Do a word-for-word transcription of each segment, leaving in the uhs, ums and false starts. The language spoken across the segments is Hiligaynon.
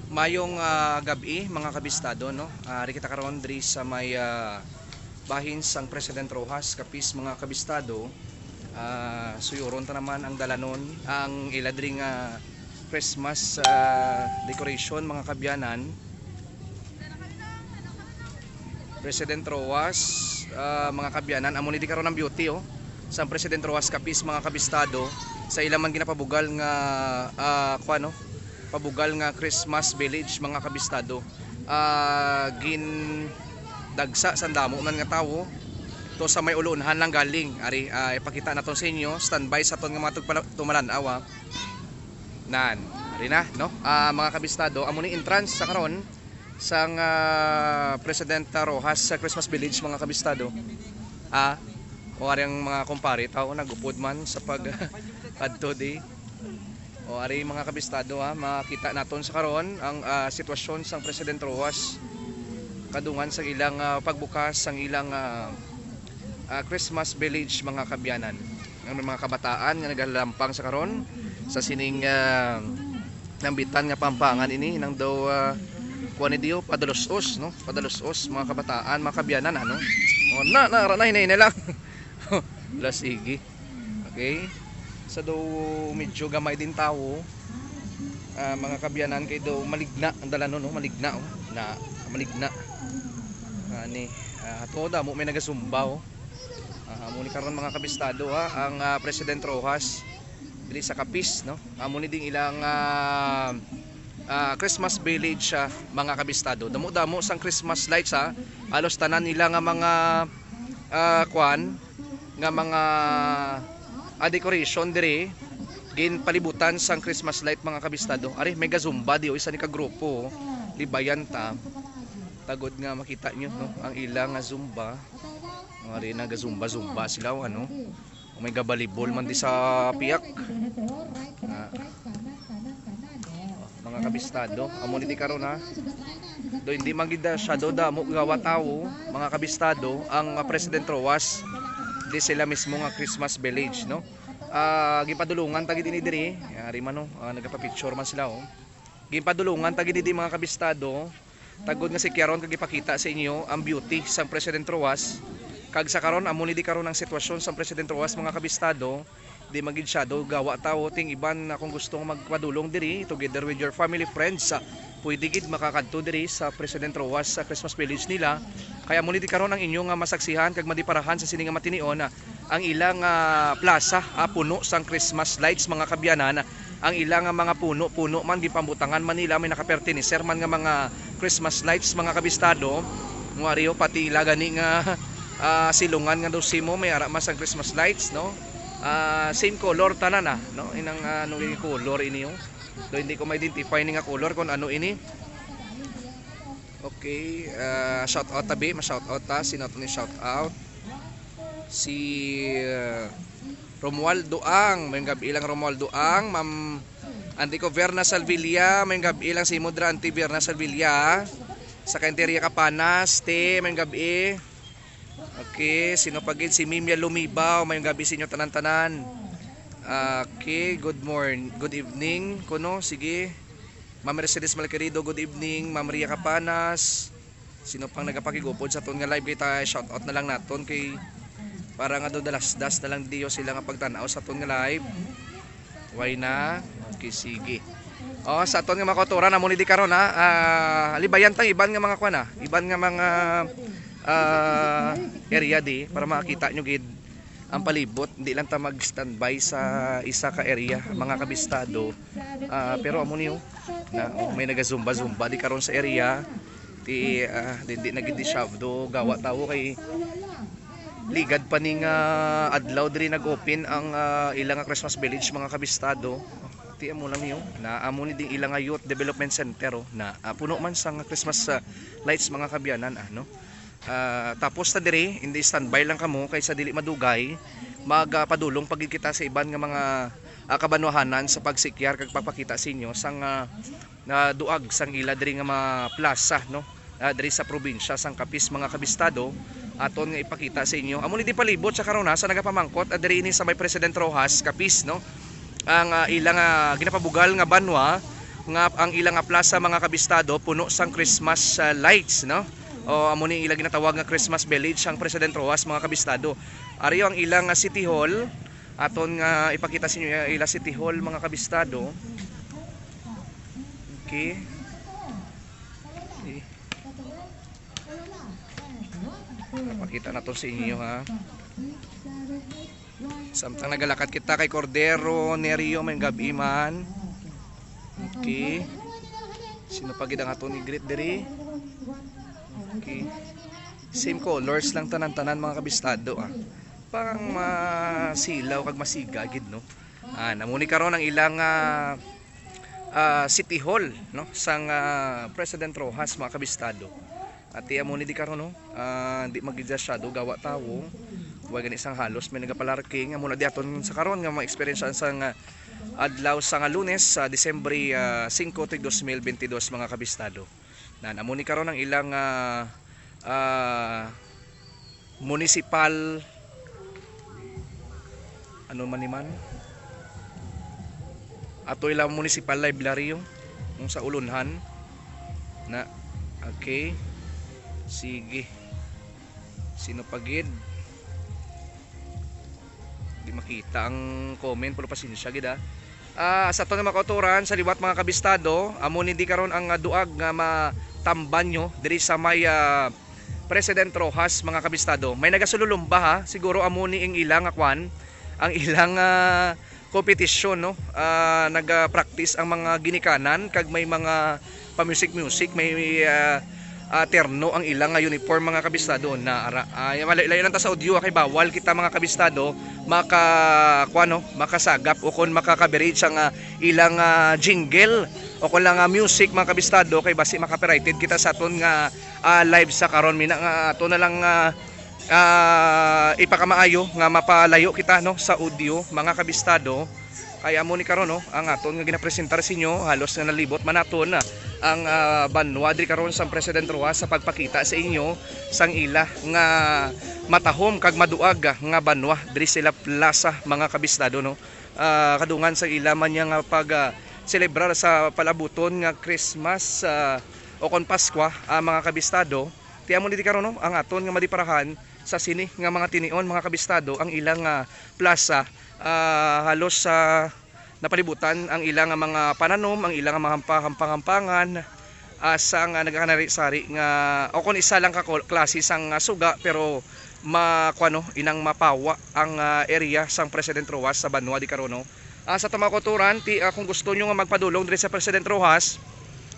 Mayong, ah, gab-i, mga kabistado, no? Ah, ari kita karon diri sa may, ah, bahin sang President Roxas, Capiz, mga kabistado. Ah, suyuron ta naman ang dalanon, ang ila diri nga Christmas, ah, decoration, mga kabyanan. President Roxas, ah, mga kabyanan, amo ni di karon ang beauty, oh, sang President Roxas Capiz, mga kabistado, sa ila man ginapabugal nga, ah, kuwan, no? Pabugal nga Christmas Village, mga kabistado. Ah, gindagsa sang damo man nga tawo. To sa may ulunhan lang galing. Ari, ah, ipakita naton sa inyo. Standby sa aton nga mga tugpala-, tumalan-aw, ah. Nan, ari na, no? Ah, mga kabistado, amo ni entrance sa karon sang, ah, President Roxas sa Christmas Village, mga kabistado. Ah, o ari ang mga kumpare, tao nagupod man sa pag adto di. O ari, mga kabistado, ha, makita naton sa karon ang, ah, sitwasyon sang President Roxas kadungan sang ilang, ah, pagbukas sang ilang, ah, ah, Christmas Village, mga kabyanan. Ang may mga kabataan nga nagalampang sa karon sa sining, ah, nambitan nga pampangan ini nang daw, ah, kuwan ni Dio, padalos-os, no? Padalos-os, mga kabataan, mga kabyanan, ano? O, na, na, na, hinay-hinay lang. Wala, sige. Okay? Sa daw medyo gamay din tawo, ah, mga kabyanan, kay daw maligna ang dalanon, no? Maligna, oh. Na, maligna. Ani, ah, ato damo may nagasumba, oh. Ah, amo ni karon, mga kabistado, ha, ang, ah, President Roxas diri sa Capiz, no? Amo ni ding ilang, ah, ah, Christmas Village, ah, mga kabistado. Damo-damo sang Christmas lights, ha. Halos tanan nila nga mga, ah, kwan, nga mga, ah, decoration diri ginpalibutan sang Christmas light, mga kabistado. Ari, may gazumba di, o, isa ni ka grupo, oh. Libayan ta. Tagod nga makita nyo, no, ang ila nga zumba. Mga rin nga gazumba-zumba sila, o, ano. O, may gabalibol man di sa piyak. Ah. Mga kabistado, amo ni di karon, ha. Do hindi man gid siya do damo gawa tawo, mga kabistado, ang, ah, President Roxas. Di sila mismo nga Christmas Village, no. Ah, gipadulungan ta gid ini diri. Ari man, no. Ah, nagapapicture man sila, oh. Gipadulungan ta gid ini, mga kabistado. Tagod nga sikyaron kag ipakita sa inyo ang beauty sang President Roxas. Kag sa karon, amo ni di karon ang sitwasyon sang President Roxas, mga kabistado. Di man gid siya do gawa tawo, ting iban na kung gusto nga magpadulong diri together with your family, friends, ah, pwede gid makakadto diri sa President Roxas sa Christmas Village nila. Kaya amo ni di karon ang inyo nga masaksihan kag madiparahan sa sini nga matinion, ah, ang ilang, ah, plaza, ah, puno sang Christmas lights, mga kabyanan. Ang ila nga mga puno-puno man, gipambutangan man nila, may nakapertenecer man nga mga Christmas lights, mga kabistado. Nga ari, oh, pati ila gani nga, ah, silungan nga daw simo, may ara man sang Christmas lights, no? Ah, same color tanan, ah, no? Inang, ah, ano yung color ini, oh? Do hindi ko ma-identify ni nga color kung ano ini. Okay, ah, shout out tabi, ma-shout out ta. Sino to ni shout out? Si, ah, Romualdo Ang, may gab-i lang Romualdo Ang, Ma'am Antico Verna Salvilla, may gab-i lang si Mudra Auntie Verna Salvilla. Sa Kainteria Kapanas, te, may gab-i. Okay, sino pa gid? Si Mimia Lumibaw, may gab-i sa inyo tanan-tanan. Okay, good morning, good evening, kuno, sige. Ma'am Mercedes Malquerido, good evening. Ma'am Ria Capanas, sino pang nagapakigupod sa aton nga live? Kita shout out na lang naton kay para nga do dalasdas na lang diyo sila nga pagtan-aw sa aton nga live. Why na? Okay, sige. Oh, sa aton nga mga kauturan, amo ni di karon, ha. Ah, libayan tang iban nga mga kwan, ha. Iban nga mga, ah, area di para makita nyo gid ang palibot. Hindi lang ta mag-standby sa isa ka area, mga kabistado. Ah, pero amo niyo na, oh, may naga-zumba-zumba di karon sa area. Ti, ah, di, di na gid di siya do gawa tawo kay ligad pa ni nga adlaw diri nag-open ang, ah, ila nga Christmas Village, mga kabistado. Ti amo lang niyo na amo ni ding ila nga Youth Development Center, oh, na, ah, puno man sa nga Christmas, ah, lights, mga kabyanan, ah, no? Ah, tapos ta diri, hindi, standby lang kamo kay sa dili madugay, magpadulong pa gid kita sa iban nga mga, ah, kabanwahanan sa pagsikyar kag pagpakita sa inyo sang, ah, ah, duag sang ila diri nga mga plaza, no? Ah, diri sa probinsya sang Capiz, mga kabistado, aton nga ipakita sa inyo. Amo ni di palibot sa karon, ha, sa nagapamangkot, ah, diri ini sa may President Roxas, Capiz, no? Ang, ah, ilang, ah, ginapabugal nga banwa, Nga ang ilang nga plaza, mga kabistado, puno sang Christmas, ah, lights, no? O amo ni ila ginatawag nga Christmas Village ang President Roxas, mga kabistado. Ari ang ilang nga City Hall. Aton nga ipakita sa inyo, ah, ila City Hall, mga kabistado. Okay. Okay. Pakita na to sa inyo, ha. Samtang nagalakat kita kay Cordero Nerio, may gabi man. Okay. Sino pa gid ang aton i-greet diri? Okay. Same colors lang tanan-tanan, mga kabistado, ah. Pang masilaw kag masiga gid, no? Ah, amo ni karon ang ilang, ah, ah, City Hall, no, sang, ah, President Roxas, mga kabistado. At iya mo ni di karon, no? Ah, di magidya shadow gawa tawo. Wa gani sang halos may nagapalarking. Amo na di aton sa karon nga ma-experience sang, ah, adlaw sa nga Lunes, sa Disyembre, ah, singko, tuig dos mil bentidós, mga kabistado. Nan, amo ni karon ang ilang, ah, ah, municipal, ano man ni man? Ato ilang municipal library yung, yung sa Ulunhan. Na, okay. Sige. Sino pa gid? Di makita ang comment, pero pasensya gid, ah. Ah, sa aton nga mga kautoran, sa liwat, mga kabistado, amo ni di karon ang, ah, duag nga matamban nyo diri sa may, ah, President Roxas, mga kabistado. May nagasululumba, ha, siguro amo ni ang ila nga kwan, ang ilang, ah, kompetisyon, no? Ah, naga-practice ang mga ginikanan kag may mga pa-music-music, may, ah, ah, terno ang ilang nga uniform, mga kabistado, na ara. Ah, malayo-layo lang ta sa audio, ah, kay bawal kita, mga kabistado, maka, kuwan, no, makasagap o kon maka-coverage ang, ah, ilang, ah, jingle o kon lang, ah, music, mga kabistado, kay basi ma-copyrighted kita sa aton nga, ah, live sa karon. Mina nga ato na lang, ah, ah, ipakamaayo nga mapalayo kita, no, sa audio, mga kabistado. Kay amo ni karon, no, ang aton nga ginapresentar sa inyo, halos nga nalibot man naton, ah, ang, ah, banwa diri karon sa President Roxas sa pagpakita sa inyo sang ila nga matahom kag maduag, ah, nga banwa diri sa ila plaza, mga kabistado, no. Ah, kadungan sa ila man niya nga pag, ah, selebrar sa palabuton nga Christmas, ah, o kon Paskwa, ah, mga kabistado. Ti amo ni di karon, no, ang aton nga madiparahan sa sini nga mga tinion, mga kabistado, ang ilang, ah, plaza, ah, halos, ah, napalibutan ang ilang mga pananom, ang ilang mga hampa-, hampang-hampangan, ah, sa nga nagkanari-sari nga, o kung isa lang ka kol-, klase sang, ah, suga, pero ma-, kuwano, inang mapawa ang, ah, area sang President Roxas sa banwa di karon, no? Ah, sa aton mga kautoran, ti, ah, kung gusto nyo nga magpadulong diri sa President Roxas,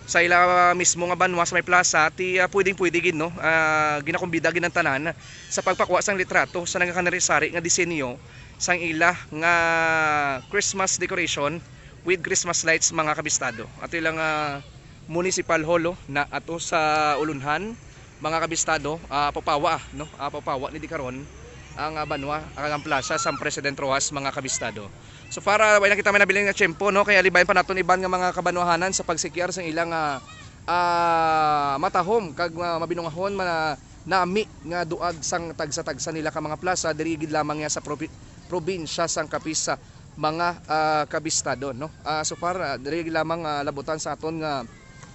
sa ila mismo nga banwa sa may plaza, ti, ah, pwedeng-pwede gid, no? Ah, ginakumbida gid ang tanan sa pagpakuha sang litrato sa nagkanari-sari nga disenyo sang ila nga Christmas decoration with Christmas lights, mga kabistado. Ato ilang, ah, municipal hall, oh, na ato sa Ulunhan, mga kabistado, ah, papawa, no? Ah, papawa ni di karon ang, ah, banwa, ang, ang plaza sang President Roxas, mga kabistado. So far, ah, wala na kita may nabilin nga tiyempo, no? Kaya libayan pa naton iban nga mga kabanwahanan sa pagsikyar sang ilang, ah, ah, matahom kag, ah, mabinungahon, mana-, nami nga duag sang tagsa-tagsa nila ka mga plaza diri gid lamang niya sa probi-, probinsya sang Capiz, mga, ah, kabistado, no? Ah, so far, ah, diri gid lamang, ah, labutan sa aton nga,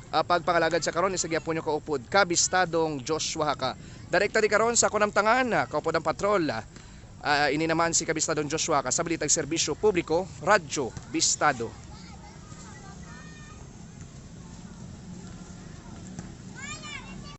ah, pagpangalagad sa karon, isa gyapon nyo kaupod, kabistadong Joshua Haka. Direkta di karon sa kunamtangan, ah, kaupod ang patrol, ah, ah, ini naman si kabistadong Joshua Haka sa Balitag Serbisyo Publiko, Radyo Bistado.